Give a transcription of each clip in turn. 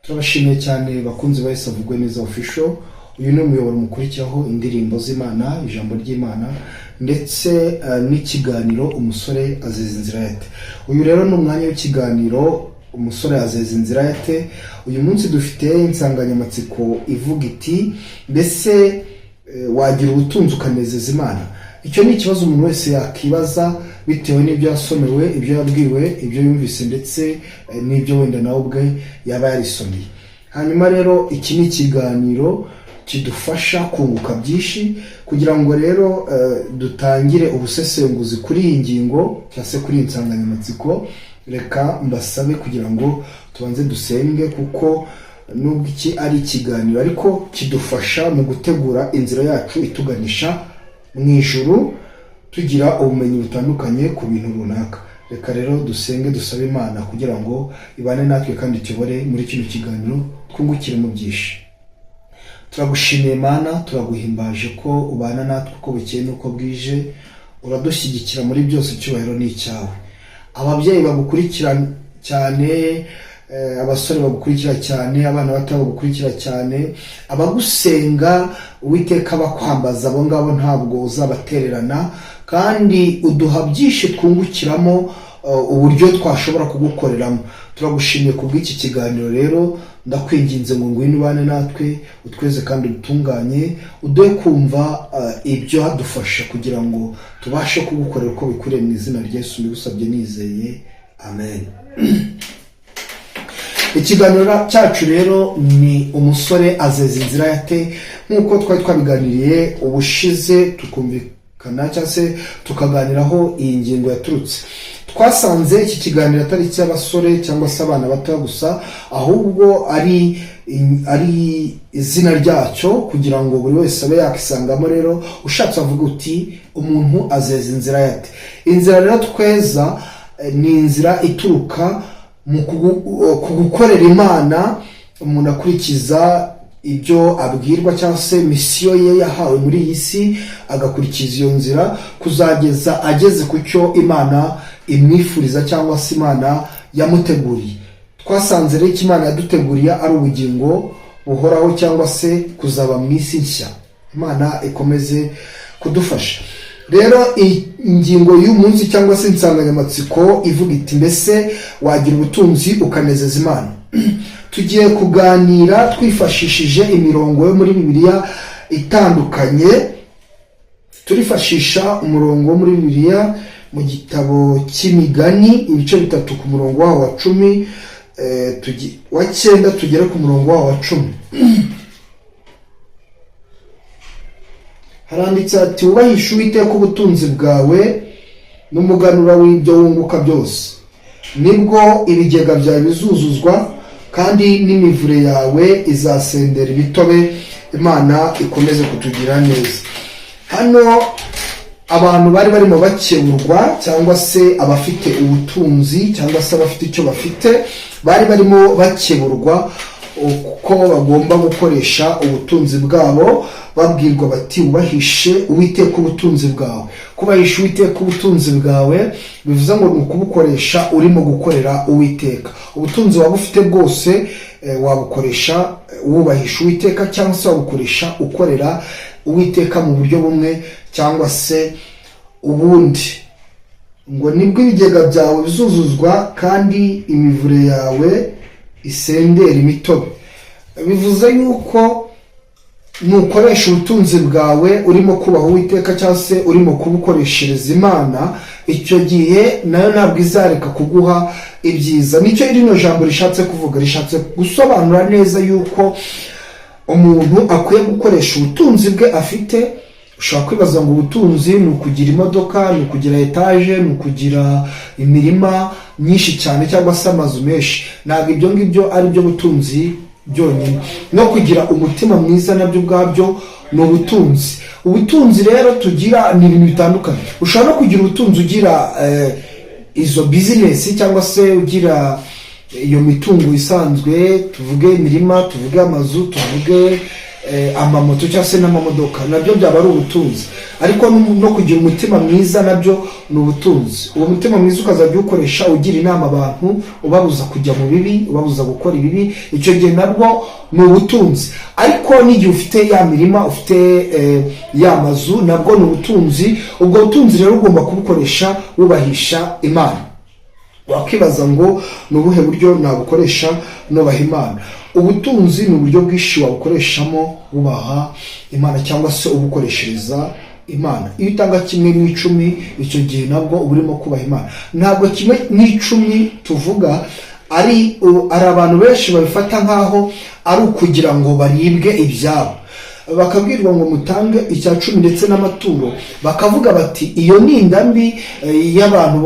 Turabashimiye cyane, bakunzi ba Yesu Avugwe Neza Official. Uyu ni umuyoboro mukurikiraho indirimbo z'Imana, ijambo ry'Imana, ndetse n'ikiganiro Umusore Azeza Inzira Yate. Uyu rero ni umwanya w'ikiganiro Umusore Azeza Inzira Yate. Uyu munsi dufite insanganyamatsiko ivuga iti: "Mbese wagira ubutunzi ukanezeza Imana?" Icyo ni ikibazo umuntu wese yakibaza bitewe n'ibyo yasomewe, ibyo yabwiwe, ibyo yumvise, ndetse n'ibyo wenda nawe ubwe yaba yarisomeye. Hanyuma rero iki ni ikiganiro kidufasha kunguka byinshi. Kugira ngo rero dutangire ubusesenguzi kuri iyi ngingo cyangwa se kuri iyi nsanganyamatsiko, reka mbasabe kugira ngo tubanze dusenge, kuko nubwo iki ari ikiganiro ariko kidufasha mu gutegura inzira yacu ituganisha mu ijuru, tugira ubumenyi butandukanye ku bintu runaka. Reka rero dusenge, dusabe Imana kugira ngo ibane natwe kandi ituyobore muri kino kiganiro, twungukire mu byinshi. Turagushimiye Mana, turaguhimbaje ko ubana natwe uko bukeye n'uko bwije, uradushyigikira muri byose, icyubahiro ni icyawe. Ababyeyi bagukurikira cyane, abasore bagukurikira cyane, abana bato bagukurikira cyane, abagusenga Uwiteka bakwambaza, abo ngabo ntabwo uzabatererana, kandi uduha byinshi twungukiramo uburyo twashobora kugukoreramo. Turagushimiye ku bw'iki kiganiro. Rero ndakwinginze ngo ngwino ubane natwe, utweze kandi udutunganye, uduhe kumva ibyo hadufasha kugira ngo tubashe kugukorera uko bikwiriye. Mu izina rya Yesu mbigusabye nizeye, amen. Ikiganiro cyacu rero ni Umusore Azeza Inzira Yate. Nk'uko twari twabiganiriye ubushize, tukumvikana cyangwa se tukaganiraho iyi ngingo yaturutse, twasanze iki kiganiro atari icy'abasore cyangwa se abana batoya gusa, ahubwo ari izina ryacyo kugira ngo buri wese abe yakisangamo. Rero ushatse avuga uti: "Umuntu azeza inzira yate?" Inzira rero tweza ni inzira ituruka mu ku gukorera Imana, umuntu akurikiza ibyo abwirwa cyangwa se mission ye yahawe muri iyi si, agakurikiza iyo nzira kuzageza ageze ku cyo Imana imwifuriza cyangwa se Imana yamuteguriye. Twasanze rero icyo Imana yaduteguriye ari ubugingo buhoraho cyangwa se kuzaba mu isi nshya. Imana ikomeze kudufasha. Rero ingingo y'umunsi cyangwa se insanganyamatsiko ivuga iti: "Mbese wagira ubutunzi ukanezeza Imana?" Tugiye kuganira twifashishije imirongo yo muri Bibiliya itandukanye. Turifashisha umurongo wo muri Bibiliya mu gitabo cy'Imigani, ibice 3, ku murongo wawo wa 10, wa 9, tugere ku murongo wawo wa 10. Haranditse ati: "Wubahishe Uwiteka ubutunzi bwawe n'umuganura w'ibyo wunguka byose, nibwo ibigega byawe bizuzuzwa kandi n'imivure yawe izasendera ibitobe." Imana ikomeze kutugira neza. Hano abantu bari barimo bakeburwa, cyangwa se abafite ubutunzi cyangwa se abafite icyo bafite, bari barimo bakeburwa uko bagomba gukoresha ubutunzi bwabo, babwirwa bati: "Wubahishe Uwiteka ubutunzi bwawe." Kubahisha Uwiteka ubutunzi bwawe bivuze ngo ni ukubukoresha urimo gukorera Uwiteka. Ubutunzi waba ufite bwose, wabukoresha wubahisha Uwiteka cyangwa se wabukoresha ukorera Uwiteka mu buryo bumwe cyangwa se ubundi. Ngo nibwo ibigega byawe bizuzuzwa kandi imivure yawe isendera imitobe. Bivuze yuko nukoresha ubutunzi bwawe urimo kubaha Uwiteka cyangwa se urimo kubukoreshereza Imana, icyo gihe nayo ntabwo izareka kuguha ibyiza. Nicyo rino jambo rishatse kuvuga. Rishatse gusobanura neza yuko umuntu akwiye gukoresha ubutunzi bwe afite. Ushobora kwibaza ngo ubutunzi ni ukugira imodoka, ni ukugira etaje, ni ukugira imirima myinshi cyane cyangwa se amazu menshi. Ntabwo ibyo ngibyo ari byo butunzi byonyine. No kugira umutima mwiza nabyo ubwabyo ni ubutunzi. Ubutunzi rero tugira ni ibintu bitandukanye. Ushobora no kugira ubutunzi ugira izo business cyangwa se ugira iyo mitungo isanzwe, tuvuge imirima, tuvuge amazu, tuvuge amamoto cyangwa se n'amamodoka, nabyo byaba ari ubutunzi. Ariko no kugira umutima mwiza nabyo ni ubutunzi. Uwo mutima mwiza ukazajya uwukoresha ugira inama abantu, ubabuza kujya mu bibi, ubabuza gukora ibibi. Icyo gihe nabwo ni ubutunzi. Ariko n'igihe ufite ya mirima, ufite ya mazu, nabwo ni ubutunzi. Ubwo butunzi rero ugomba kubukoresha wubahisha Imana. Wakwibaza ngo ni ubuhe buryo nabukoresha nubaha Imana? Ubutunzi ni uburyo bwinshi wabukoreshamo wubaha Imana cyangwa se ubukoreshereza Imana. Iyo utanga kimwe mu icumi, icyo gihe nabwo uba urimo kubaha Imana. Ntabwo kimwe n'icumi tuvuga ari abantu benshi babifata nk'aho ari ukugira ngo baribwe ibyabo. Bakabwirwa ngo mutange icya cumi ndetse n'amaturo, bakavuga bati iyo ni inda mbi y'abantu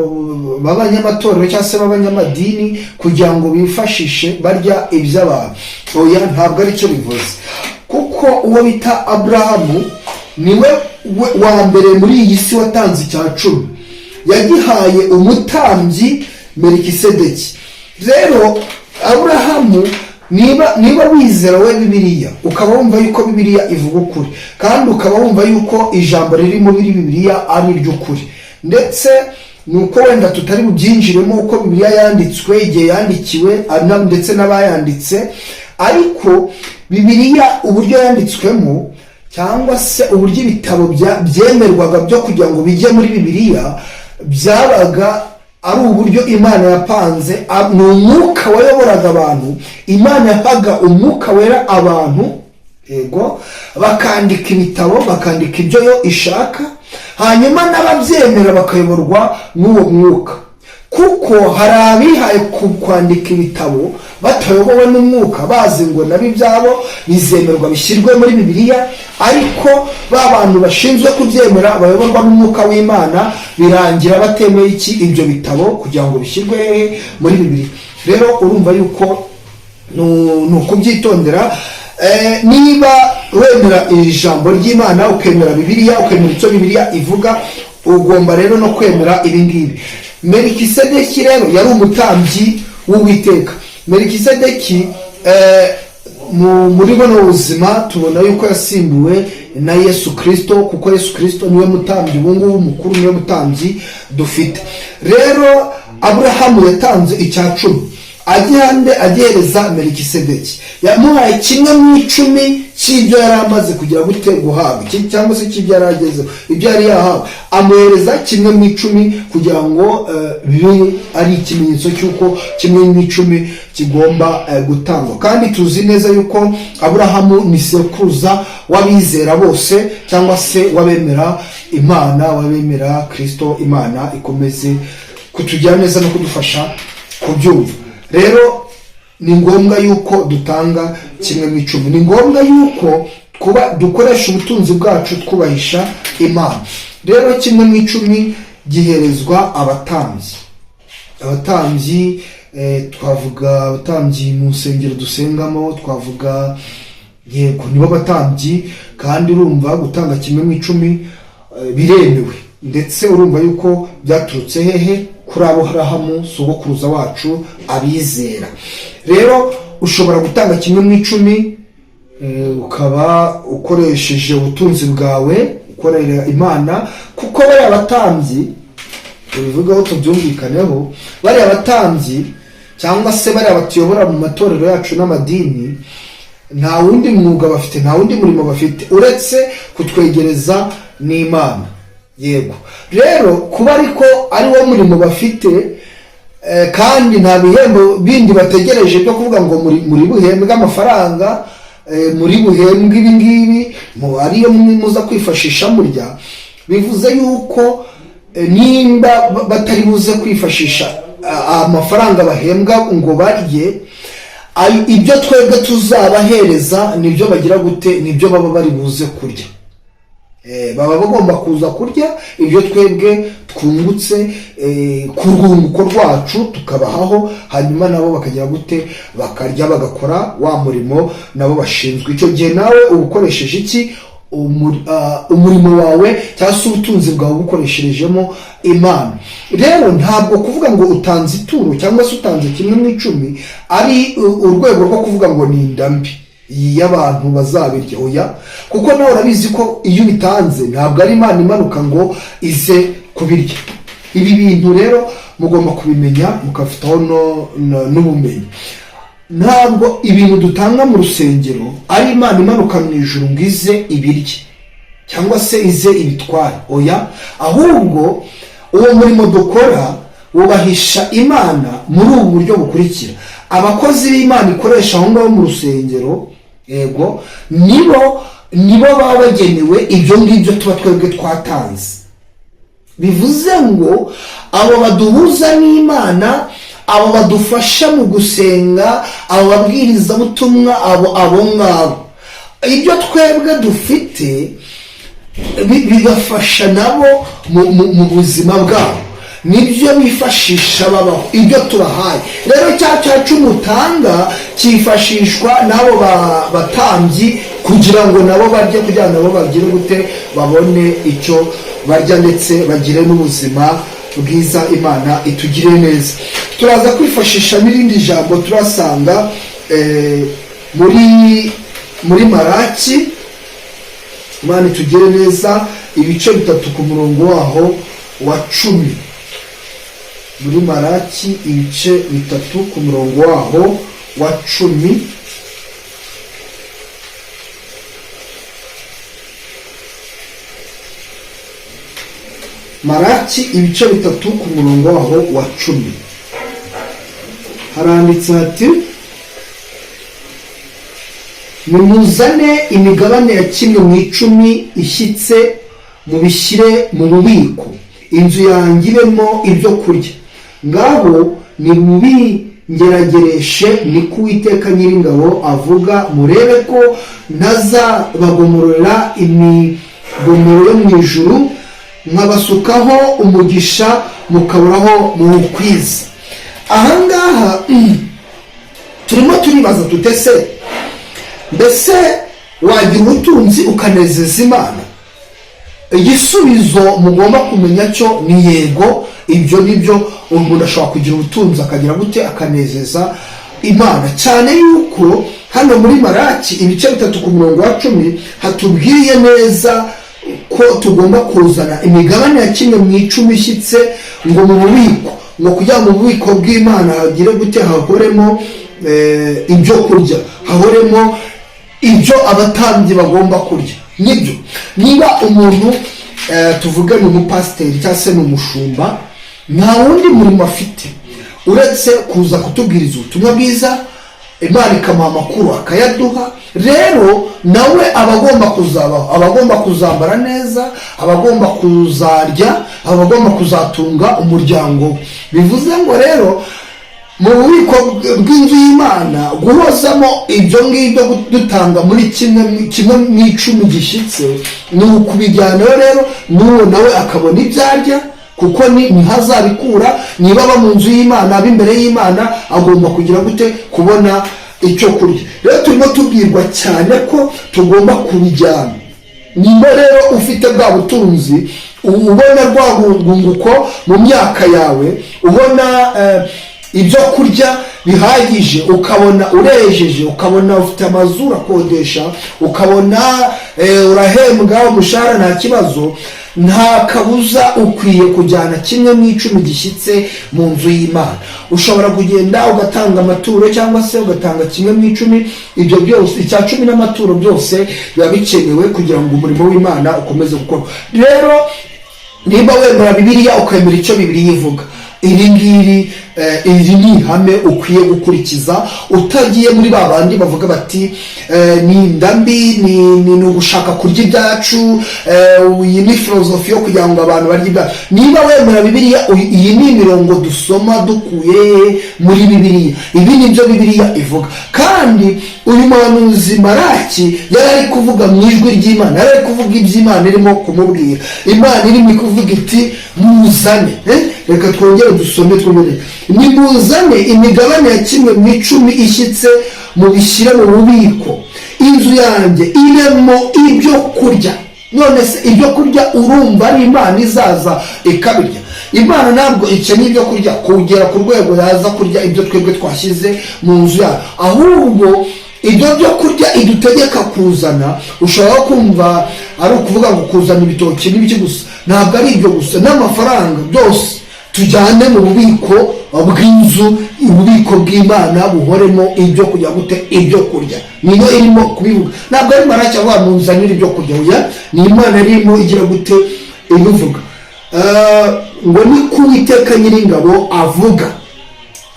b'abanyamatorero cyangwa se b'abanyamadini kugira ngo bifashishe barya iby'abantu. Oya, ntabwo aricyo bivuze, kuko uwo bita Aburahamu niwe wa mbere muri iyi si watanze icya cumi. Yagihaye umutambyi Melikisedeki. Rero Aburahamu, niba wizera we Bibiliya, ukaba wumva yuko Bibiliya ivuga ukuri, kandi ukaba wumva yuko ijambo riri muri Bibiliya ari iry'ukuri, ndetse ni uko wenda tutari bubyinjiremo uko Bibiliya yanditswe, igihe yandikiwe, ndetse n'abayanditse, ariko Bibiliya uburyo yanditswemo cyangwa se uburyo ibitabo byemerwaga byo kugira ngo bijye muri Bibiliya, byabaga ari uburyo Imana yapanze. Ni umwuka wayoboraga abantu. Imana yahaga Umwuka Wera abantu, yego, bakandika ibitabo, bakandika ibyo yo ishaka, hanyuma n'ababyemera bakayoborwa n'uwo mwuka, kuko hari abihaye kwandika ibitabo batayobowe n'umwuka, bazi ngo nabo ibyabo bizemerwa bishyirwe muri Bibiliya. Ariko ba bantu bashinzwe kubyemera bayoborwa n'Umwuka w'Imana, birangira batemeye iki? Ibyo bitabo kugira ngo bishyirwe hehe? Muri Bibiliya. Rero urumva yuko ni ukubyitondera. Niba wemera ijambo ry'Imana, ukemera Bibiliya, ukemera icyo Bibiliya ivuga, ugomba rero no kwemera ibi ngibi. Melikisedeki rero yari umutambyi w'Uwiteka. Melikisedeki muri buno buzima tubona yuko yasimbuwe na Yesu Kirisito, kuko Yesu Kirisito niwe mutambyi ubu ngubu mukuru, niwe mutambyi dufite. Rero Aburahamu yatanze icya cumi agihande, agihereza Melikisedeki. Yamuhaye kimwe mu icumi cy'ibyo yari amaze kugira gute? Guhabwa, cyangwa se cy'ibyo yari agezeho, ibyo yari yahawe. Amuhereza kimwe mu icumi kugira ngo bibe ari ikimenyetso cy'uko kimwe mu icumi kigomba gutangwa. Kandi tuzi neza yuko Aburahamu ni sekuruza w'abizera bose, cyangwa se w'abemera Imana, w'abemera Kirisito. Imana ikomeze kutugira neza no kudufasha kubyumva. Rero ni ngombwa yuko dutanga kimwe mu icumi, ni ngombwa yuko kuba dukoresha ubutunzi bwacu twubahisha Imana. Rero kimwe mu icumi giherezwa abatambyi. Abatambyi, twavuga abatambyi mu nsengero dusengamo, twavuga, yego, nibo batambyi. Kandi urumva gutanga kimwe mu icumi biremewe, ndetse urumva yuko byaturutse hehe? Kuri Aburahamu, sogokuruza wacu abizera. Rero ushobora gutanga kimwe mu icumi, ukaba ukoresheje ubutunzi bwawe ukorera Imana, kuko bariya batambyi, tubivugeho tubyumvikaneho, bariya batambyi cyangwa se bariya batuyobora mu matorero yacu n'amadini, nta wundi mwuga bafite, nta wundi murimo bafite uretse kutwegereza n'Imana. Yego, rero kuba ariko ari wo murimo bafite, kandi nta bihembo bindi bategereje byo kuvuga ngo muri buhembwe amafaranga, muri buhembwe ibi ngibi ariyo muza kwifashisha murya, bivuze yuko nimba batari buze kwifashisha amafaranga bahembwa ngo barye, ibyo twebwe tuzabahereza nibyo bagira gute? Nibyo baba bari buze kurya. Baba bagomba kuza kurya ibyo twebwe twungutse ku rwunguko rwacu, tukabahaho, hanyuma nabo bakagira gute? Bakarya, bagakora wa murimo nabo bashinzwe. Icyo gihe nawe uba ukoresheje iki? Umurimo wawe cyangwa se ubutunzi bwawe ubukoresherejemo Imana. Rero ntabwo kuvuga ngo utanze ituro cyangwa se utanze kimwe mu icumi ari urwego rwo kuvuga ngo ni inda mbi. y'abantu bazabirya. Oya, kuko nawe urabizi ko iyo ubitanze ntabwo ari Imana imanuka ngo ize kubirya. Ibi bintu rero mugomba kubimenya, mukafitaho n'ubumenyi. Ntabwo ibintu dutanga mu rusengero ari Imana imanuka mu ijuru ngo ize ibirye cyangwa se ize ibitware. Oya, ahubwo uwo murimo dukora wubahisha Imana muri ubu buryo bukurikira: abakozi b'Imana ikoresha aho ngaho mu rusengero, yego, nibo baba bagenewe ibyo ngibyo tuba twebwe twatanze. Bivuze ngo abo baduhuza n'Imana, abo badufasha mu gusenga, abo babwirizabutumwa, abo ngabo, ibyo twebwe dufite bigafasha nabo mu buzima bwabo, nibyo bifashisha babaho, ibyo tubahaye. Rero cya cumi utanga cyifashishwa n'abo batambyi kugira ngo nabo barye, kugira ngo nabo bagire gute? Babone icyo barya ndetse bagire n'ubuzima bwiza. Imana itugire neza. Turaza kwifashisha n'irindi jambo turasanga muri Maraki. Imana itugire neza. Ibice 3 ku murongo waho wa 10. Muri Maraki ibice 3 ku murongo waho wa 10. Maraki ibice 3 ku murongo waho wa 10, haranditse hati: "Nimuzane imigabane ya kimwe mu icumi ishyitse, mubishyire mu bubiko, inzu yanjye ibemo ibyo kurya. Ngaho nimubingeragereshe, niko Uwiteka Nyiringabo avuga, murebe ko ntazabagomororera imigomero yo mu ijuru, nkabasukaho umugisha mukaburaho muwukwiza." Ahangaha turimo turibaza tutese: mbese wagira ubutunzi ukanezeza Imana? Igisubizo mugomba kumenya cyo ni yego. Ibyo ni byo, umuntu ashobora kugira ubutunzi akagira gute? Akanezeza Imana. Cyane yuko hano muri Maraki ibice 3 ku murongo wa 10 hatubwiye neza ko tugomba kuzana imigabane ya kimwe mu icumi ishyitse ngo mu bubiko, ngo kugira ngo mu bubiko bw'Imana hagire gute? Hahoremo ibyo kurya, hahoremo ibyo abatambyi bagomba kurya. Nibyo, niba umuntu, tuvuge ni umupasiteri cyangwa se ni umushumba, nta wundi murimo afite uretse kuza kutubwiriza ubutumwa bwiza, Imana ikamuha amakuru akayaduha. Rero nawe aba agomba kuzabaho, aba agomba kuzambara neza, aba agomba kuzarya, aba agomba kuzatunga umuryango we. Bivuze ngo rero mu bubiko bw'inzu y'Imana guhozamo ibyo ngibyo dutanga muri kimwe mu icumi gishyitse, ni ukubijyanayo. Rero n'uwo nawe akabona ibyo arya, kuko ni ntihazabikura. Niba aba mu nzu y'Imana, aba imbere y'Imana, agomba kugira gute? Kubona icyo kurya. Rero turimo tubwirwa cyane ko tugomba kubijyana. Niba rero ufite bwa butunzi, ubona rwa rwunguko mu myaka yawe, ubona ibyo kurya bihagije, ukabona urejeje, ukabona ufite amazu urakodesha, ukabona urahembwa umushahara nta kibazo, nta kabuza ukwiye kujyana kimwe mu icumi gishyitse mu nzu y'Imana. Ushobora kugenda ugatanga amaturo cyangwa se ugatanga kimwe mu icumi. Ibyo byose, icya cumi n'amaturo, byose biba bikenewe kugira ngo umurimo w'Imana ukomeze gukorwa. Rero niba wemera Bibiliya, ukemera icyo Bibiliya ivuga, iri ngiri iri ni ihame ukwiye gukurikiza, utagiye muri ba bandi bavuga bati ni inda mbi, ni ugushaka kurya ibyacu, iyi ni filozofi yo kugira ngo abantu barye ibyacu. Niba wemera Bibiliya, iyi ni imirongo dusoma dukuye muri Bibiliya. Ibi ni byo Bibiliya ivuga. Kandi uyu muhanuzi Maraki yari ari kuvuga mu ijwi ry'Imana, yari ari kuvuga iby'Imana irimo kumubwira. Imana irimo kuvuga iti: "Muzane." Reka twongere dusome, twongere: "Nimuzane imigabane ya kimwe mu icumi ishyitse, mubishyire mu bubiko, inzu yanjye ibemo ibyo kurya." None se ibyo kurya urumva ari Imana izaza ikabirya? Imana ntabwo ikeneye ibyo kurya kugera ku rwego yaza kurya ibyo twebwe twashyize mu nzu yayo. Ahubwo Ibyo byo kurya idutegeka kuzana, ushobora kumva ari ukuvuga ngo kuzana ibitoki n'ibiki gusa. Ntabwo ari ibyo gusa, n'amafaranga, byose tujyane mu bubiko bw'inzu, ububiko bw'Imana buhoremo ibyo kurya. Gute? Ibyo kurya niyo irimo kubivuga, ntabwo ari Maraki avuga munzanire ibyo kurya. Oya, ni Imana irimo igira gute? Ibivuga. Ngo ni ku Uwiteka Nyiringabo avuga.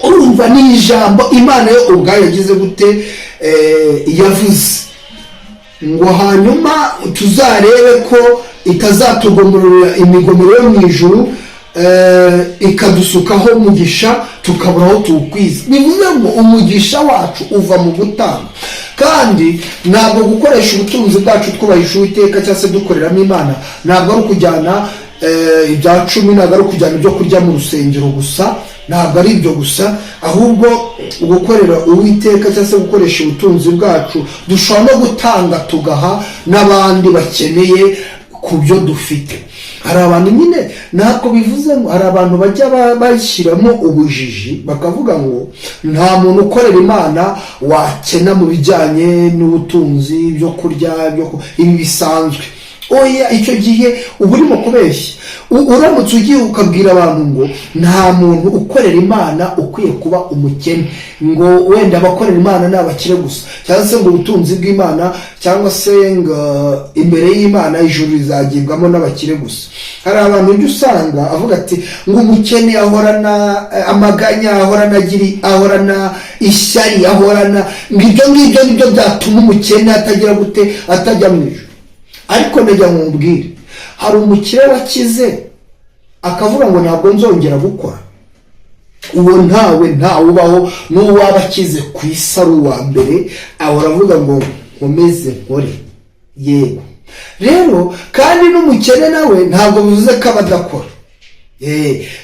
Urumva ni ijambo Imana yo ubwayo yagize gute? Yavuze ngo hanyuma tuzarebe ko itazatugomorera imigomero yo mu ijuru, ikadusukaho umugisha tukabura aho tuwukwiza. Bivuze ngo umugisha wacu uva mu gutanga, kandi ntabwo gukoresha ubutunzi bwacu twubahisha Uwiteka cyangwa se dukoreramo Imana, ntabwo ari ukujyana ibya cumi, ntabwo ari ukujyana ibyo kurya mu rusengero gusa, ntabwo ari ibyo gusa. Ahubwo gukorera Uwiteka cyangwa se gukoresha ubutunzi bwacu, dushobora no gutanga, tugaha n'abandi bakeneye ku byo dufite. Hari abantu nyine, ntabwo bivuze ngo, hari abantu bajya bashyiramo ubujiji bakavuga ngo nta muntu ukorera Imana wakena mu bijyanye n'ubutunzi, ibyo kurya, ibi bisanzwe. Oya, icyo gihe uba urimo kubeshya. Uramutse ugiye ukabwira abantu ngo nta muntu ukorera Imana ukwiye kuba umukene, ngo wenda abakorera Imana ni abakire gusa, cyangwa se ngo ubutunzi bw'Imana, cyangwa se ngo imbere y'Imana ijuru rizagibwamo n'abakire gusa. Hari abantu ujya usanga avuga ati ngo umukene ahorana amaganya, ahorana agiri, ahorana ishyari, ahorana ngo ibyo ngibyo nibyo byatuma umukene atagira gute? Atajya mu ijuru. Ariko ndagira ngo mubwire, hari umukire wakize akavuga ngo ntabwo nzongera gukora? Uwo ntawe, ntawe ubaho. N'uwaba akize ku isi ari uwa mbere, ahora avuga ngo nkomeze nkore. Yego rero, kandi n'umukene nawe ntabwo bivuze ko aba adakora.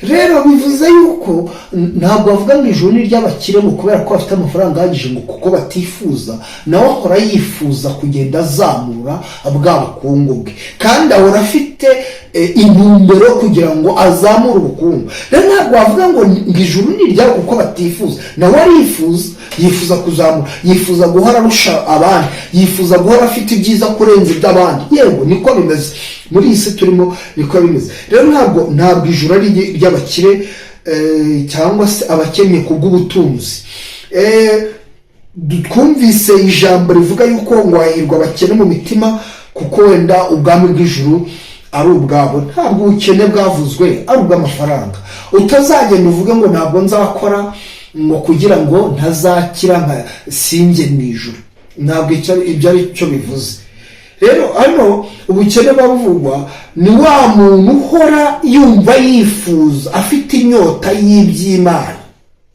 Rero bivuze yuko ntabwo bavuga ngo ijuru ni iry'abakire ngo kubera ko bafite amafaranga ahagije, ngo kuko batifuza. Nawe ahora yifuza kugenda azamura bwa bukungu bwe, kandi ahora afite intumbero yo kugira ngo azamure ubukungu. Rero ntabwo wavuga ngo ijuru ni iryabo kuko batifuza. Nawe arifuza, yifuza kuzamura, yifuza guhora arusha abandi, yifuza guhora afite ibyiza kurenza iby'abandi. Yego, niko bimeze muri iyi si turimo, niko bimeze. Rero ntabwo ijuru ari iry'abakire cyangwa se abakennye ku bw'ubutunzi. Twumvise ijambo rivuga yuko ngo hahirwa abakene mu mitima kuko wenda ubwami bw'ijuru ari ubwabo. Ntabwo ubukene bwavuzwe ari ubw'amafaranga. Utazagenda uvuge ngo ntabwo nzakora ngo kugira ngo ntazakira nka sinjye mu ijuru. Ntabwo ibyo ari cyo bivuze. Rero hano ubukene buba buvugwa ni wa muntu uhora yumva yifuza, afite inyota y'iby'Imana.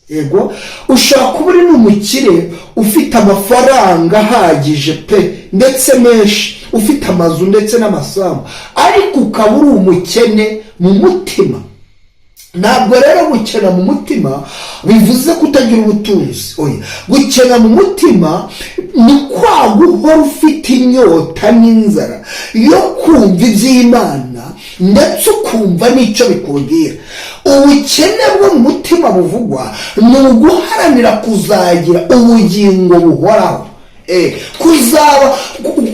Yego, ushobora kuba uri n'umukire, ufite amafaranga ahagije pe, ndetse menshi, ufite amazu ndetse n'amasambu, ariko ukaba uri umukene mu mutima. Ntabwo rero gukena mu mutima bivuze kutagira ubutunzi. Oya, gukena mu mutima ni kwa guhora ufite inyota n'inzara yo kumva iby'Imana, ndetse ukumva n'icyo bikubwira. Ubukene bwo mu mutima buvugwa ni uguharanira kuzagira ubugingo buhoraho. Kuzaba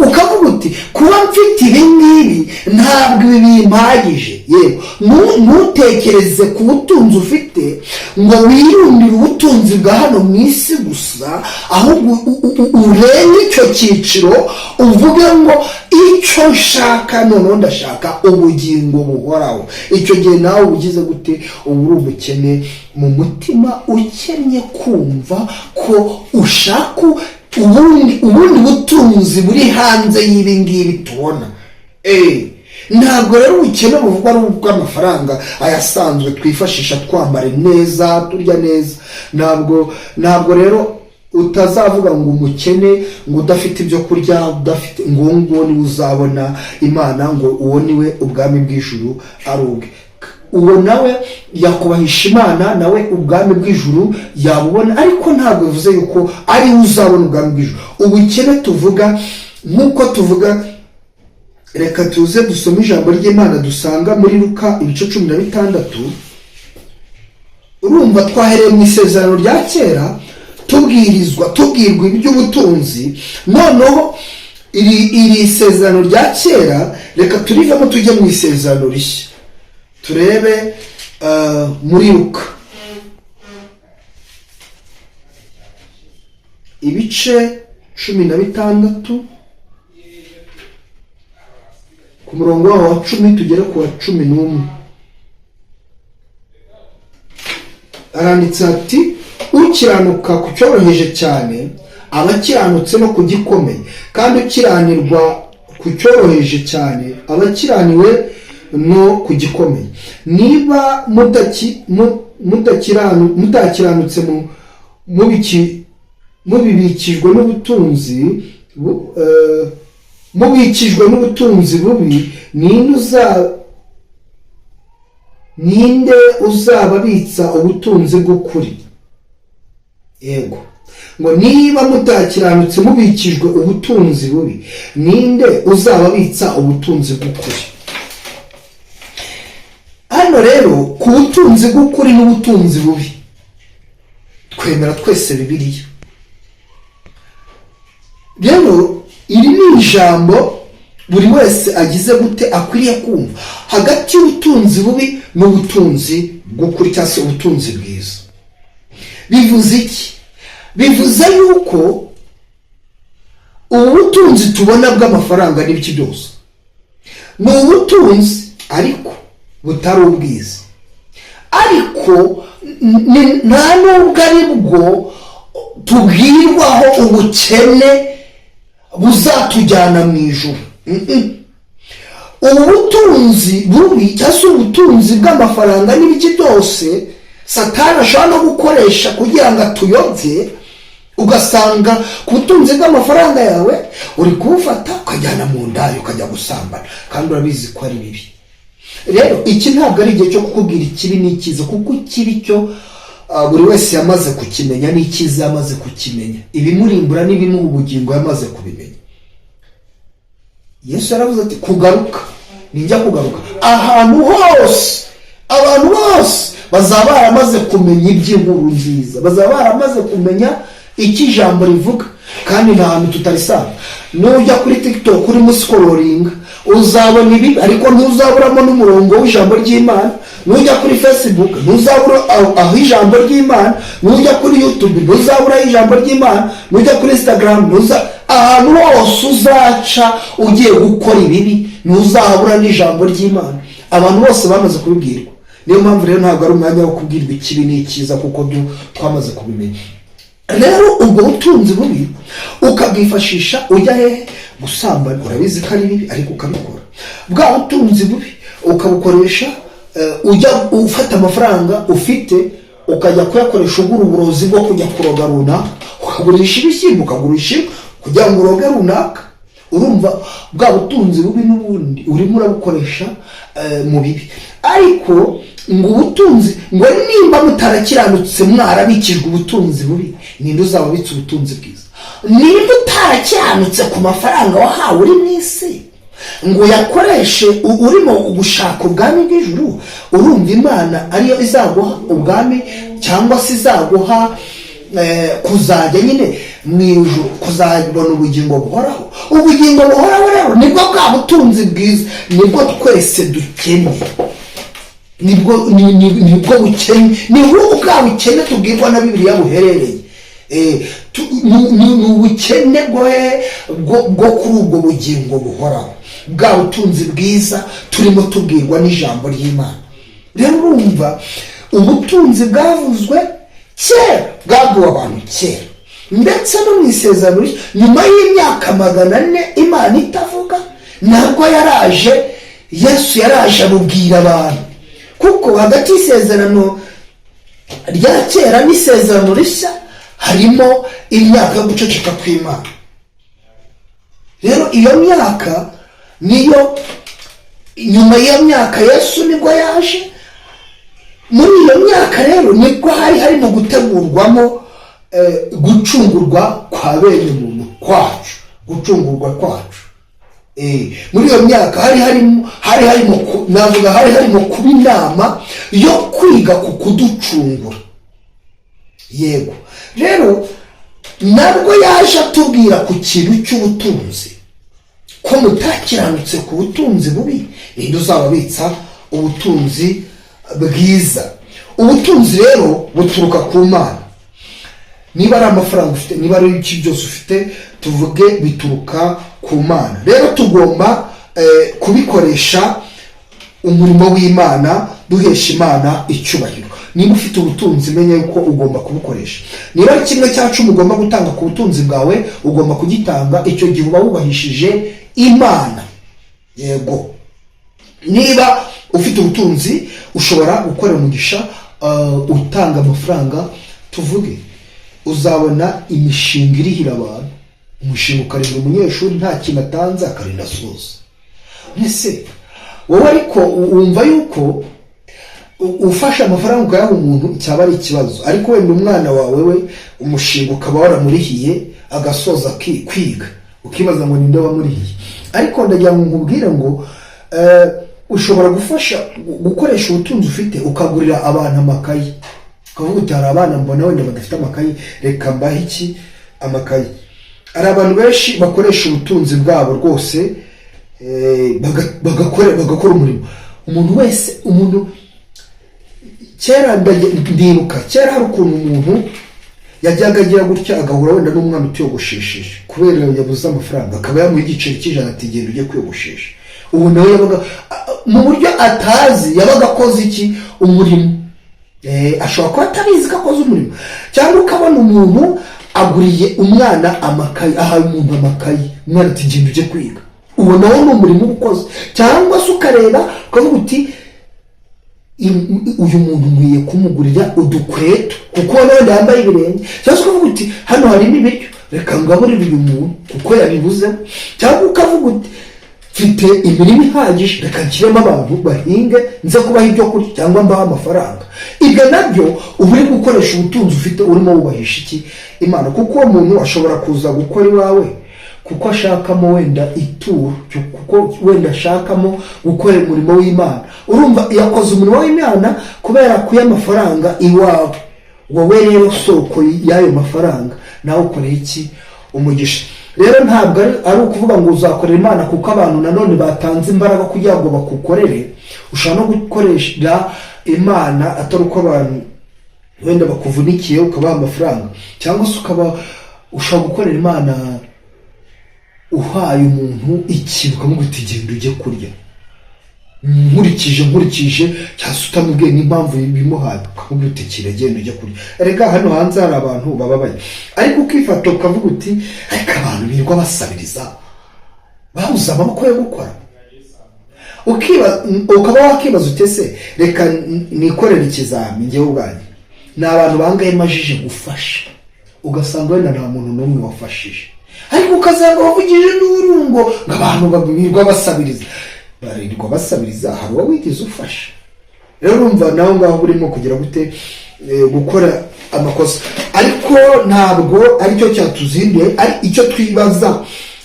ukavuga uti kuba mfite ibi ngibi ntabwo ibi bimpagije. Yewe, ntutekereze ku butunzi ufite ngo wirundire ubutunzi bwa hano mu isi gusa, ahubwo urenge icyo cyiciro, uvuge ngo icyo nshaka noneho ndashaka ubugingo buhoraho. Icyo gihe nawe uba ugize gute? Uba uri umukene mu mutima, ukennye kumva ko ushaka ubundi butunzi buri hanze y'ibi ngibi tubona. Ntabwo rero ubukene buvugwa ari ubw'amafaranga ayasanzwe twifashisha twambara neza, turya neza. Ntabwo rero utazavuga ngo umukene ngo udafite ibyo kurya, udafite, ngo uwo nguwo niwe uzabona Imana, ngo uwo niwe ubwami bw'ijuru ari ubwe. Uwo nawe yakubahisha Imana, nawe ubwami bw'ijuru yabubona, ariko ntabwo bivuze yuko ari we uzabona ubwami bw'ijuru. Ubukene tuvuga, nk'uko tuvuga, reka tuze dusome ijambo ry'Imana dusanga muri Luka ibice 16. Urumva twahereye mu Isezerano rya Kera. tubwirizwa, tubwirwa iby'ubutunzi. Noneho iri sezerano rya kera reka turivemo, tujye mu isezerano rishya, turebe muri Luka ibice 16, ku murongo wawo wa 10 tugere ku wa 11. Aranditse ati: "Ukiranuka ku cyoroheje cyane aba akiranutse no ku gikomeye, kandi ukiranirwa ku cyoroheje cyane aba akiraniwe no ku gikomeye. Niba mutakiranutse mubibikijwe n'ubutunzi mubikijwe n'ubutunzi bubi, ninde uzababitsa ubutunzi bw'ukuri?" Yego, ngo niba mutakiranutse mubikijwe ubutunzi bubi, ninde uzababitsa ubutunzi bw'ukuri? Hano rero ku butunzi bw'ukuri n'ubutunzi bubi, twemera twese Bibiliya. Rero iri ni ijambo buri wese agize gute akwiriye kumva, hagati y'ubutunzi bubi n'ubutunzi bw'ukuri cyangwa se ubutunzi bwiza. Bivuze iki? Bivuze yuko ubu butunzi tubona bw'amafaranga n'ibiki byose ni ubutunzi, ariko butari ubwiza, ariko nta nubwo ari bwo tubwirwaho ubukene buzatujyana mu ijuru. Ubu butunzi bubi cyangwa se ubutunzi bw'amafaranga n'ibiki byose, Satani ashobora no gukoresha kugira ngo atuyobye, ugasanga ku butunzi bw'amafaranga yawe uri kuwufata ukajyana mu ndaya, ukajya gusambana, kandi urabizi ko ari bibi. Rero iki ntabwo ari igihe cyo kukubwira ikibi n'icyiza, kuko ikibi cyo buri wese yamaze kukimenya, n'icyiza yamaze kukimenya, ibimurimbura n'ibimuha ubugingo yamaze kubimenya. Yesu yaravuze ati: "Kugaruka ninjya kugaruka, ahantu hose abantu bose bazaba baramaze kumenya iby'inkuru nziza, bazaba baramaze kumenya icyo ijambo rivuga." Kandi nta hantu tutarisanga. Nujya kuri TikTok urimo uscrollinga, uzabona ibi, ariko ntuzaburamo n'umurongo w'ijambo ry'Imana. Nujya kuri Facebook ntuzabura aho ijambo ry'Imana, nujya kuri YouTube ntuzabura ijambo ry'Imana, nujya kuri Instagram ntuza, ahantu hose uzaca ugiye gukora ibibi ntuzahabura n'ijambo ry'Imana. Abantu bose bamaze kubibwirwa. Niyo mpamvu rero ntabwo ari umwanya wo kubwirwa ikibi n'icyiza, kuko byo twamaze kubimenya. Rero ubwo butunzi bubi ukabwifashisha ujya hehe? Gusambana. Urabizi ko ari bibi, ariko ukabikora. Bwa butunzi bubi ukabukoresha ujya ufata amafaranga ufite ukajya kuyakoresha ugura uburozi bwo kujya kuroga runaka, ukagurisha ibishyimbo, ukagurisha inka kugira ngo uroge runaka. Urumva bwa butunzi bubi n'ubundi urimo urabukoresha mu bibi. Ariko ngo ubutunzi, ngo nimba mutarakiranutse mwarabikijwe ubutunzi bubi, ninde uzababitsa ubutunzi bwiza? Nimba utarakiranutse ku mafaranga wahawe uri mu isi ngo uyakoreshe urimo gushaka ubwami bw'ijuru, urumva Imana ariyo izaguha ubwami, cyangwa se izaguha kuzajya nyine mu ijuru, kuzabona ubugingo buhoraho? Ubugingo buhoraho rero nibwo bwa butunzi bwiza, nibwo twese dukeneye, nibwo bukene, ni bwa bukene tubwirwa na Bibiliya buherereye. Ni ubukene bwo kuri ubwo bugingo buhoraho, bwa butunzi bwiza turimo tubwirwa n'ijambo ry'Imana. Rero urumva ubutunzi bwavuzwe kera, bwabwiwe abantu kera, ndetse no mu isezerano rishya, nyuma y'imyaka 400 Imana itavuga, nabwo yaraje, Yesu yaraje abubwira abantu, kuko hagati y'isezerano rya kera n'isezerano rishya harimo imyaka yo guceceka kw'Imana. Rero iyo myaka niyo, nyuma y'iyo myaka Yesu nibwo yaje. Muri iyo myaka rero nibwo hari harimo gutegurwamo gucungurwa kwa bene muntu kwacu, gucungurwa kwacu. Muri iyo myaka hari harimo navuga hari harimo kuba inama yo kwiga ku kuducungura. Yego, rero Nabwo yaje atubwira ku kintu cy'ubutunzi, ko mutakiranutse ku butunzi bubi, ninde uzababitsa ubutunzi bwiza? Ubutunzi rero buturuka ku Mana. Niba ari amafaranga ufite, niba ari iki byose ufite, tuvuge bituruka ku Mana. Rero tugomba kubikoresha umurimo w'Imana, duhesha Imana icyubahiro. Niba ufite ubutunzi, menya yuko ugomba kubukoresha. Niba ari 1/10 ugomba gutanga ku butunzi bwawe, ugomba kugitanga. Icyo gihe uba wubahishije Imana. Yego, niba ufite ubutunzi, ushobora gukorera umugisha utanga amafaranga. Tuvuge uzabona imishinga irihira abantu, umushinga ukarinda umunyeshuri nta kintu atanze, akarinda asoza. Mbese wowe ariko wumva yuko ufashe amafaranga ukayaha umuntu cyaba ari ikibazo, ariko wenda umwana wawe we umushinga ukaba waramurihiye agasoza kwiga, ukibaza ngo ninde wamurihiye? Ariko ndagira ngo nkubwire ngo ushobora gufasha gukoresha ubutunzi ufite, ukagurira abantu amakayi, ukavuga uti: "Hari abana mbona wenda badafite amakayi, reka mbahe iki? Amakayi." Hari abantu benshi bakoresha ubutunzi bwabo rwose, bagakora umurimo. Umuntu wese, umuntu kera, ndibuka kera hari ukuntu umuntu yajyaga agira gutya agahura wenda n'umwana utiyogoshesheje, kubera yabuze amafaranga akaba yamuha igiceri cy'100 ati: "Genda ujye kwiyogoshesha." Ubu nawe yabaga mu buryo atazi yabaga akoze iki? Umurimo. Ashobora kuba atabizi ko akoze umurimo. Cyangwa ukabona umuntu aguriye umwana amakayi, ahaye umuntu amakayi, umwana ati: "Genda ujye kwiga." Uwo nawo ni umurimo uba ukoze. Cyangwa se ukareba ukavuga uti: "Uyu muntu nkwiye kumugurira udukweto kuko wenda yambaye ibirenge." Cyangwa se ukavuga uti: "Hano harimo ibiryo, reka ngaburire uyu muntu kuko yabibuzeho." Cyangwa ukavuga uti: "Mfite imirima ihagije, reka nshyiremo abantu bahinge, nze kubaha ibyo kurya cyangwa mbaha amafaranga." Ibyo nabyo uba uri gukoresha ubutunzi ufite, urimo wubahisha iki? Imana. Kuko uwo muntu ashobora kuza gukora iwawe kuko ashakamo wenda ituro, kuko wenda ashakamo gukora umurimo w'Imana. Urumva yakoze umurimo w'Imana kubera kuya amafaranga iwawe. Wowe rero soko y'ayo mafaranga, nawe ukoreye iki? Umugisha. Rero ntabwo ari ukuvuga ngo uzakorera Imana kuko abantu nanone batanze imbaraga kugira ngo bakukorere. Ushobora no gukoresha Imana atari uko abantu wenda bakuvunikiye ukabaha amafaranga, cyangwa se ukaba ushobora gukorera Imana uhaye umuntu ikintu, ukamubwira uti: "Genda ujye kurya nkurikije," cyangwa se utamubwiye n'impamvu bimuhaye, ukamubwira uti: "Kiragenda ujye kurya." Erega hano hanze hari abantu bababaye, ariko ukifata ukavuga uti: "Ariko abantu birirwa basabiriza babuze amaboko yo gukora." Ukaba wakibaza uti: "Ese reka nikorere ikizami njyewe ubwanjye, ni abantu bangahe majije gufasha?" Ugasanga wenda nta muntu n'umwe wafashije, ariko ukasanga wavugije n'urungo ngo abantu birirwa basabiriza, barirwa basabiriza, hari uwo wigeze ufasha? Rero urumva nawe ngaho urimo kugira gute? Gukora amakosa. Ariko ntabwo aricyo cyatuzinduye, ari icyo twibaza: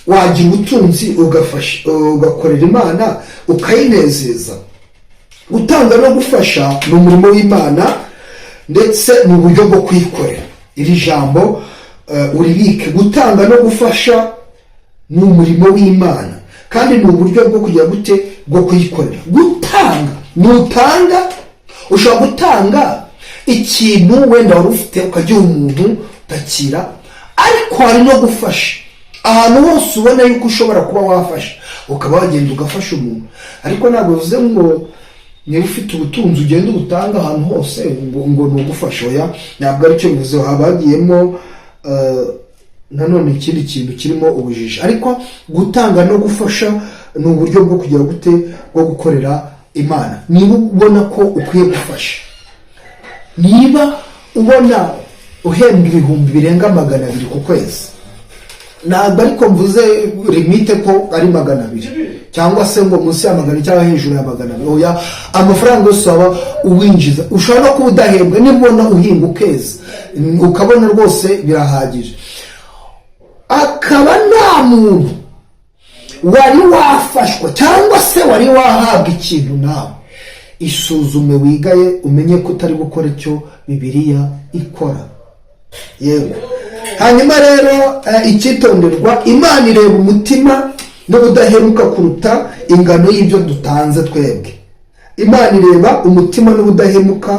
wagira ubutunzi ugafasha, ugakorera Imana, ukayinezeza? Gutanga no gufasha ni umurimo w'Imana, ndetse ni uburyo bwo kuyikorera. Iri jambo uribike: gutanga no gufasha ni umurimo w'Imana, kandi ni uburyo bwo kugira gute? Bwo kuyikorera. Gutanga, nutanga, ushobora gutanga ikintu wenda wari ufite ukagiha umuntu utakira, ariko hari no gufasha. Ahantu hose ubona yuko ushobora kuba wafasha, ukaba wagenda ugafasha umuntu. Ariko ntabwo bivuze ngo niba ufite ubutunzi ugenda ubutanga ahantu hose ngo ni ugufasha. Oya, ntabwo aricyo bivuze. Haba hagiyemo nanone ikindi kintu kirimo ubujiji. Ariko gutanga no gufasha ni uburyo bwo kugira gute? Bwo gukorera Imana. Niba ubona ko ukwiye gufasha, niba ubona uhembwa 200,000 ku kwezi, ntabwo ariko mvuze limite ko ari 200 cyangwa se ngo munsi ya 200 cyangwa hejuru ya 200. Oya, amafaranga yose waba uwinjiza, ushobora no kuba udahembwa, niba ubona uhinga ukeza, ukabona rwose birahagije, akaba nta muntu wari wafashwa cyangwa se wari wahabwa ikintu nawe, isuzume, wigaye, umenye ko utari gukora icyo Bibiliya ikora. Yego. Hanyuma rero icyitonderwa: Imana ireba umutima n'ubudahemuka kuruta ingano y'ibyo dutanze twebwe. Imana ireba umutima n'ubudahemuka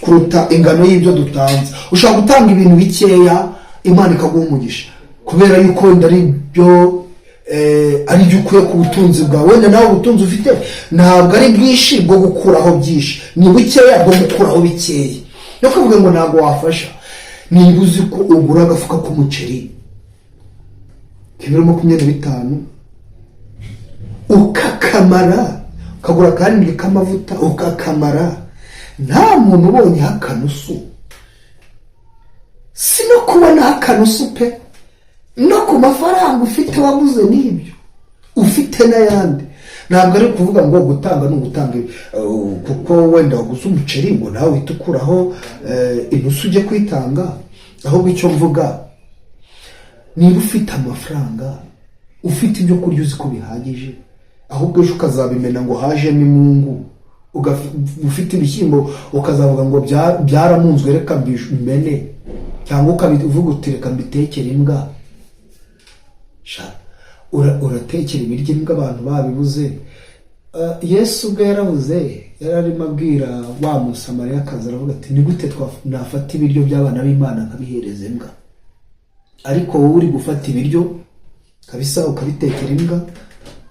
kuruta ingano y'ibyo dutanze. Ushobora gutanga ibintu bikeya, Imana ikaguha umugisha, kubera yuko wenda ari byo ukuye ku butunzi bwawe. Wenda nawe ubutunzi ufite ntabwo ari bwinshi bwo gukuraho byinshi, ni bukeya bwo gukuraho bikeya. No kuvuga ngo ntabwo wafasha, niba uzi ko ugura agafuka k'umuceri k'ibiro 25 ukakamara, ukagura akarindwi k'amavuta ukakamara, nta muntu ubonyeho akanusu, si no kubonaho akanusu pe, no ku mafaranga ufite waguze n'ibyo ufite n'ayandi. Ntabwo ari ukuvuga ngo gutanga ni ugutanga kuko wenda waguze umuceri ngo nawe uhite ukuraho inusu ujye kwitanga. Ahubwo icyo mvuga, niba ufite amafaranga, ufite ibyo kurya uzi ko bihagije, ahubwo ejo ukazabimena ngo hajemo imungu, ufite ibishyimbo ukazavuga ngo byaramunzwe, reka mbimene, cyangwa ukabivuga uti reka mbitekere imbwa. Sha, uratekera ibiryo imbwa abantu babibuze. Yesu ubwe yaravuze, yari arimo abwira wa Musamariyakazi, aravuga ati: "Ni gute nafata ibiryo by'abana b'Imana nkabihereza imbwa?" Ariko wowe uri gufata ibiryo kabisa ukabitekera imbwa,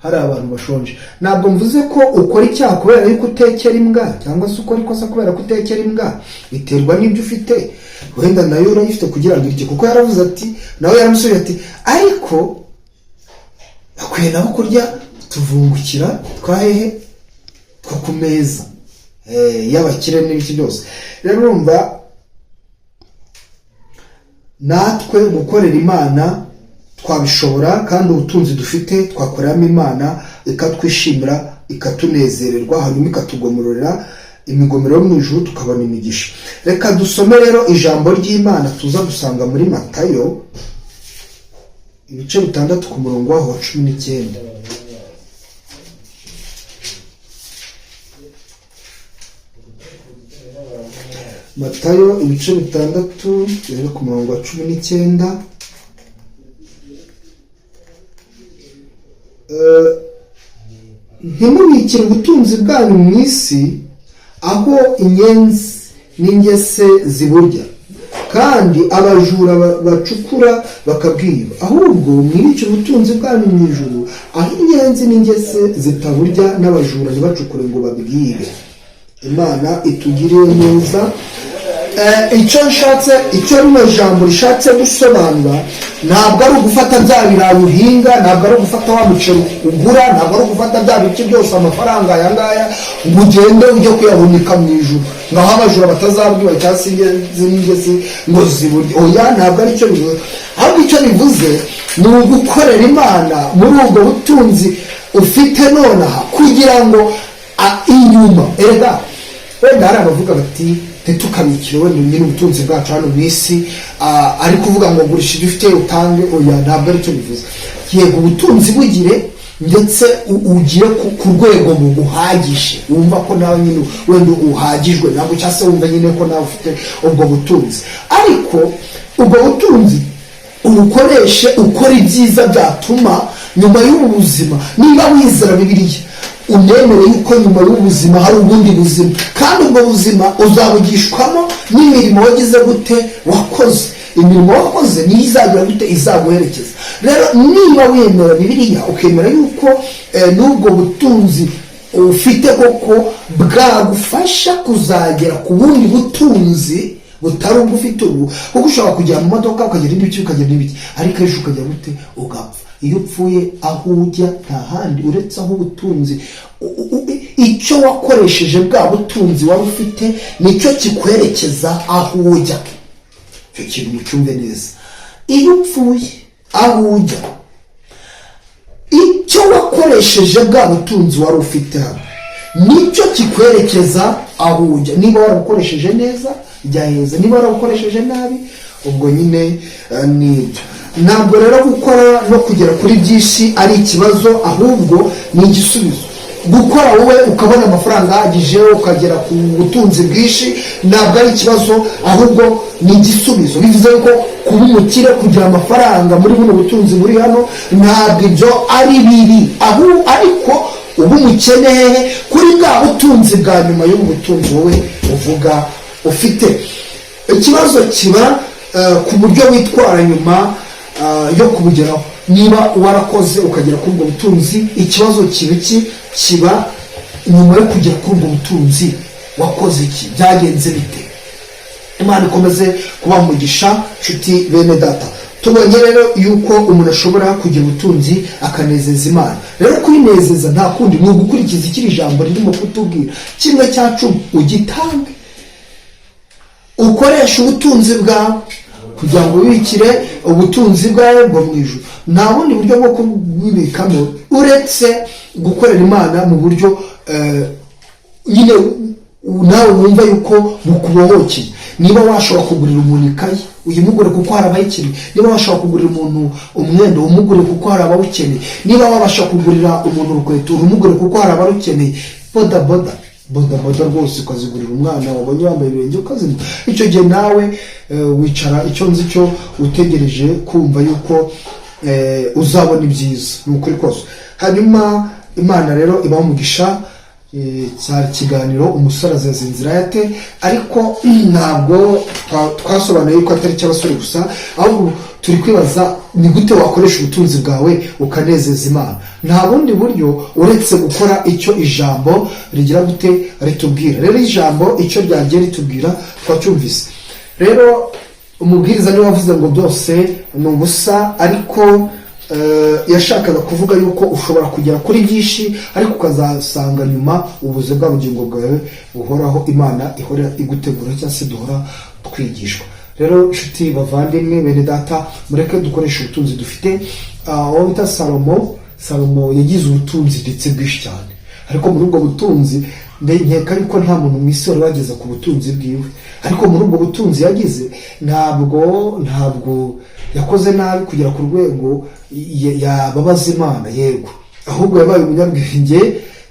hari abantu bashonje. Ntabwo mvuze ko ukora icyaha kubera yuko utekera imbwa, cyangwa se ukora ikosa kubera ko utekera imbwa. Biterwa n'ibyo ufite. Wenda nayo urayifite kugira ngo irye, kuko yaravuze ati, nawe yaramusubije ati: "Ariko bakwiye nabo kurya tuvungukira twa hehe, two ku meza y'abakire" n'ibiki byose. Rero urumva, natwe gukorera Imana twabishobora, kandi ubutunzi dufite twakoreramo Imana ikatwishimira, ikatunezererwa, hanyuma ikatugomororera imigomero yo mu ijuru, tukabona imigisha. Reka dusome rero ijambo ry'Imana tuza gusanga muri Matayo ibice 6 ku murongo waho wa 19. Matayo ibice 6, rero ku murongo wa 19. Ntimubikire ubutunzi bwanyu mu isi, aho inyenzi n'ingese ziburya, kandi abajura bacukura bakabwiba. Ahubwo mwibikire ubutunzi bwanyu mu ijuru, aho inyenzi n'ingese zitaburya, n'abajura ntibacukure ngo babwibe. Imana itugirire neza. Icyo nshatse, icyo rino jambo rishatse gusobanura, ntabwo ari ugufata bya birayi uhinga, ntabwo ari ugufata wa muceri ugura, ntabwo ari ugufata bya bice byose, amafaranga aya ngaya, ngo ugende ujye kuyahunika mu ijuru, ngo aho abajura batazabwiba cyangwa se ingenzi n'ingesi ngo ziburye. Oya, ntabwo ari cyo bivuze. Ahubwo icyo bivuze ni ugukorera Imana muri ubwo butunzi ufite nonaha, kugira ngo inyuma. Erega wenda hari abavuga bati: "Ntitukabikire wenda nyine ubutunzi bwacu hano mu isi," ari kuvuga ngo gurisha ibyo ufite utange. Oya, ntabwo aricyo bivuze. Yego, ubutunzi bugire, ndetse ugire ku rwego buguhagije, wumva ko nawe nyine wenda uhagijwe ntabwo, cyangwa se wumva nyine ko nawe ufite ubwo butunzi, ariko ubwo butunzi ubukoreshe ukora ibyiza byatuma nyuma y'ubu buzima, niba wizera Bibiliya, unemere yuko nyuma y'ubuzima hari ubundi buzima, kandi ubwo buzima uzabugishwamo n'imirimo wagize gute, wakoze. Imirimo wakoze niyo izagira gute, izaguherekeza. Rero niba wemera Bibiliya, ukemera yuko n'ubwo butunzi ufite koko bwagufasha kuzagera ku bundi butunzi butari ubwo ufite ubu, kuko ushobora kujya mu modoka, ukagira n'ibiki, ukagira n'ibiki, ariko ejo ukajya gute, ugapfa. Iyo upfuye, aho ujya nta handi uretse aho ubutunzi icyo wakoresheje bwa butunzi wari ufite nicyo kikwerekeza aho ujya. Icyo kintu mucyumve neza: iyo upfuye, aho ujya, icyo wakoresheje bwa butunzi wari ufite hano nicyo kikwerekeza aho ujya. Niba warabukoresheje neza, jya heza; niba warabukoresheje nabi, ubwo nyine nibyo. Ntabwo rero gukora no kugera kuri byinshi ari ikibazo, ahubwo ni igisubizo. Gukora wowe ukabona amafaranga ahagije, ukagera ku butunzi bwinshi, ntabwo ari ikibazo, ahubwo ni igisubizo. Bivuze ko Kuba umukire, kugira amafaranga muri buno butunzi buri hano, ntabwo ibyo ari bibi. Aho ariko uba umukene hehe? Kuri bwa butunzi bwa nyuma y'ubu butunzi wowe uvuga ufite. Ikibazo kiba ku buryo witwara nyuma yo kubugeraho. Niba warakoze ukagera kuri ubwo butunzi, ikibazo kiba iki? Kiba nyuma yo kugera kuri ubwo butunzi, wakoze iki? Byagenze bite? Imana ikomeze kuba umugisha, nshuti bene data. Tubonye rero yuko umuntu ashobora kugira ubutunzi akanezeza Imana. Rero kwinezeza nta kundi, ni ugukurikiza ikiri jambo ririmo kutubwira: kimwe cya cumi ugitange, ukoreshe ubutunzi bwawe kugira ngo ubikire ubutunzi bwawe bwo mu ijuru. Nta bundi buryo bwo kubibikamo uretse gukorera Imana mu buryo nyine nawe wumva yuko bukubohokeye. Niba washobora kugurira umuntu ikayi, uyimugure kuko hari abayikeneye. Niba washobora kugurira umuntu umwenda, umugure kuko hari abawukeneye. Niba wabasha kugurira umuntu urukweto, urumugure kuko hari abarukeneye. Bodaboda, bodaboda rwose ukazigurira umwana wabonye wambaye ibirenge, ukazimuha. Icyo gihe nawe wicara, icyo nzi cyo, utegereje kumva yuko uzabona ibyiza, ni ukuri kose. Hanyuma Imana rero ibaha umugisha. Cyari ikiganiro "Umusore azaza inzira yate", ariko ntabwo twasobanuye yuko atari icy'abasore gusa, ahubwo turi kwibaza ni gute wakoresha ubutunzi bwawe ukanezeza Imana. Nta bundi buryo uretse gukora icyo ijambo rigira gute? Ritubwira. Rero ijambo icyo ryagiye ritubwira twacyumvise. Rero umubwiriza niwe wavuze ngo byose ni ubusa, ariko yashakaga kuvuga yuko ushobora kugera kuri byinshi, ariko ukazasanga nyuma ubuze bwa bugingo bwawe buhoraho Imana ihora igutegura, cyangwa se duhora twigishwa. Rero inshuti, bavandimwe, bene data, mureke dukoreshe ubutunzi dufite. Uwo bita Salomo, Salomo yagize ubutunzi ndetse bwinshi cyane, ariko muri ubwo butunzi, nkeka yuko nta muntu mu isi wari wageza ku butunzi bwiwe. Ariko muri ubwo butunzi yagize, ntabwo yakoze nabi kugera ku rwego yababaza Imana. Yego, ahubwo yabaye umunyabwenge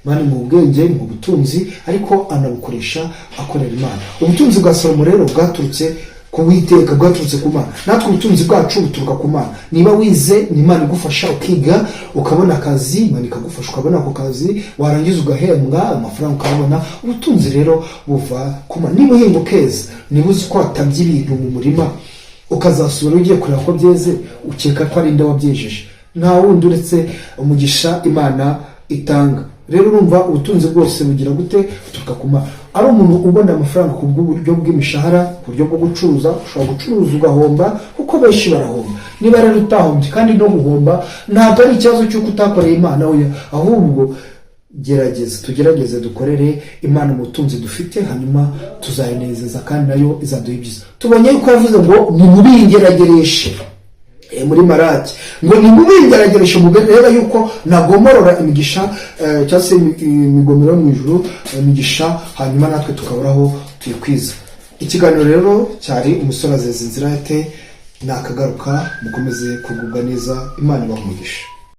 mani mu bwenge, mu butunzi, ariko anabukoresha akorera Imana. Ubutunzi bwa Salomo rero bwaturutse ku Witeka, bwaturutse ku Mana. Natwe ubutunzi bwacu buturuka ku Mana. Niba wize, ni Imana igufasha ukiga, ukabona akazi. Imana ikagufasha ukabona ako kazi, warangiza ugahembwa amafaranga, ukabona ubutunzi. Rero buva ku Mana. Niba uhinga ukeza, niba uzi ko watabye ibintu mu murima, ukazasubira ugiye kureba ko byeze, ukeka ko ari nde wabyejeje? Nta wundi uretse umugisha Imana itanga. Rero urumva ubutunzi bwose bugira gute? Buturuka ku Mana. Ari umuntu ubona amafaranga ku bw'uburyo bw'imishahara, ku buryo bwo gucuruza, ushobora gucuruza ugahomba, kuko benshi barahomba. Niba rero utahombye, kandi no guhomba ntabwo ari ikibazo cy'uko utakoreye Imana, oya, ahubwo gerageza, tugerageze dukorere Imana umutunzi dufite, hanyuma tuzayinezeza kandi nayo izaduha ibyiza. Tubonye yuko yavuze ngo nimubingeragereshe, muri Maraki, ngo nimubingeragereshe murebe yuko nagomorora imigisha, cyangwa se imigomero yo mu ijuru, imigisha, hanyuma natwe tukaburaho tuyikwiza. Ikiganiro rero cyari "Umusore azeza inzira yate". Nakagaruka, mukomeze kugubwa neza. Imana ibaha umugisha.